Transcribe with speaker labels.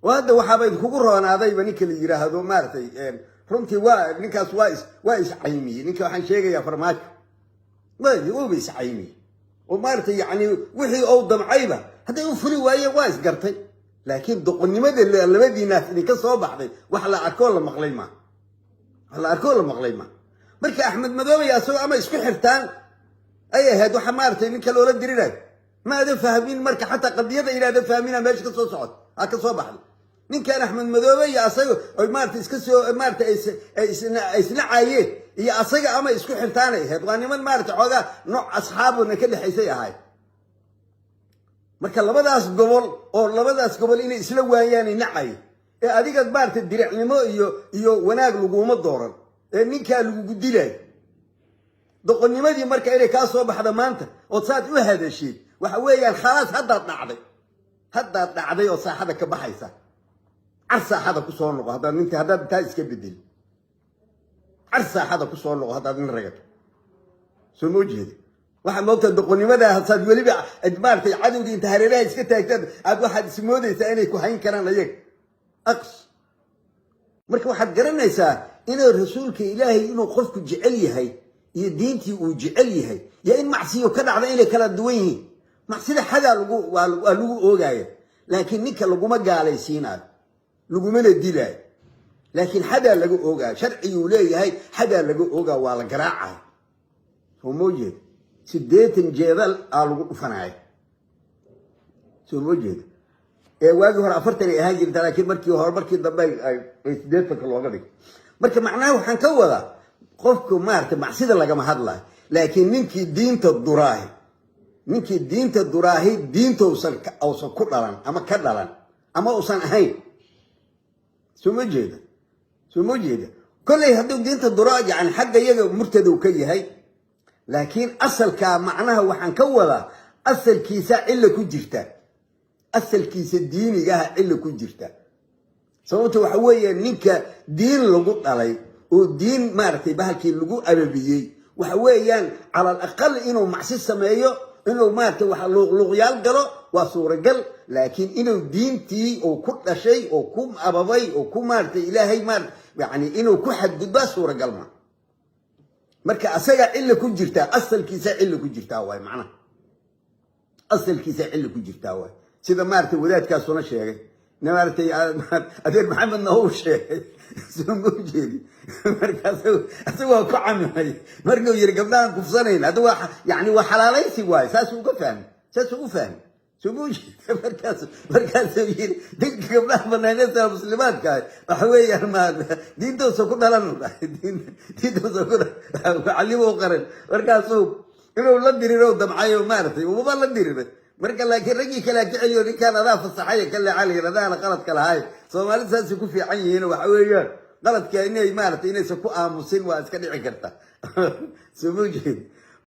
Speaker 1: Oo hadda waxaaba idinkugu roonaadayba ninka la yiraahdo, maaragtay, runtii waa ninkaas waa iscaymiyey. Ninka waxaan sheegayaa Farmaajo wuuba iscaymiyey oo, maaragtay, yani wixii ou damcayba hadday u fuli waayeen, waa isgartay. Laakiin doqonnimada labadiinaas idinka soo baxday wax la arkoo la maqlay maa, wax la arkoo la maqlay maa. Marka Axmed Madoobay asagoo ama isku xirtaan ay ahayd waxa, maaragtay, ninka loola dirinayo ma aadan fahmin. Marka xataa qadiyada inaadan fahmina meesha ka soo socot ha ka soo baxday. Ninkan Axmed Madoobe iyo asaga oy, maarata, iska soo, maarata, ay isna caayeen iyo asaga ama isku xirtaanay ahayd. Waa niman, maarata, xoogaa nooc asxaabuna ka dhexaysay ahayd. Marka labadaas gobol oo labadaas gobol inay isla waayaan nacay ee adiga, maarata, diricnimo iyo wanaag laguma dooran ee ninkaa lagugu dilay doqonnimadii. Marka inay kaa soo baxda maanta ood saad u hadashid, waxa weeyaan khalaas, haddaad dhacday, haddaad dhacday oo saaxada ka baxaysa. Car saaxada kusoo noqo haddaad ninta, haddaad taa iska bedeli. Car saaxada kusoo noqo haddaad nin ragato. Soo ma jeeda? Waxaa moogtaa doqonnimada saad weliba, maaratay, cadowgii inta hareeraha iska taagtaan aad waxaad ismoodaysaa inay ku hayn karaan ayaga aqs. Marka waxaad garanaysaa inuu rasuulka Ilaahay, inuu qofku jecel yahay iyo diintii uu jecel yahay iyo in macsiyo ka dhacda inay kala duwan yihiin. Macsida xadaa lagu waa lagu oogaya, laakiin ninka laguma gaalaysiinayo, lagumana dilaayo, laakiin xadaa laga oogaayo. Sharciguu leeyahay xadaa laga oogaa, waa la garaacaya. Soo moo jeeda? 80 jeedal aa lagu dhufanaya. Soo moo jeeda? Ee waagii hore 40 ay ahaan jirta, laakiin markii hore, markii dambe ay 80-ka looga dhigay. Marka macnaha waxaan ka wadaa, qofku, maarata, macsida lagama hadlayo, laakiin ninkii diinta duraahi diinta uusan ku dhalan ama ka dhalan ama uusan ahayn. Soo ma jeeda? Soo ma jeeda? Kolley hadduu diinta duraa, yani xagga iyaga murtad uu ka yahay, laakiin asalkaa macnaha waxaan ka wadaa asalkiisa cilla ku jirta, asalkiisa diinigaha cilla ku jirta. Sababta waxa weeye, ninka diin lagu dhalay oo diin, maaragtay, bahalkii lagu ababiyey, waxa weeyaan cala al aqal inuu macsi sameeyo, inuu, maaragtay, wax luuqluuqyaal galo waa suuragal, laakiin inuu diintii uu ku dhashay oo ku ababay oo ku, maaragtay, Ilaahay, maarata, yani inuu ku xadgudbaa suuragal ma. Marka asagaa cilla ku jirtaa, asalkiisa cilla ku jirtaa waay. Macnaha asalkiisa cilla ku jirtaa waay, sida, maaragtay, wadaadkaasuna sheegay, maaragtay, adeer Maxamedna uu sheegay. Soo ma jeedi? Marka isaga waa ku camimay markuu yiri gabdhahan kufsanayn. Hadda waa yani waa xalaalaysi waaye, saasuu uga fahmay, saasuu u fahmay. Soo ma jeedi? Markaasuu yiri dinka gabdhaha banaaneysa muslimaadka waxa weeyaan ma diintoosa ku dhalan, diintoosa ku calimo u qaran. Markaasuu inuu la diriro damcayo, maaragtay, uuba la diriray. Marka laakiin raggii kalea ka celiyo, ninkaan adaa fasaxay ka leecalayin, adaana qaladka lahay. Soomaalida saasay ku fiican yihiin. Waxa weeyaan qaladka inay, maaragtay, inaysan ku aamusin waa iska dhici karta. Soo ma jeed?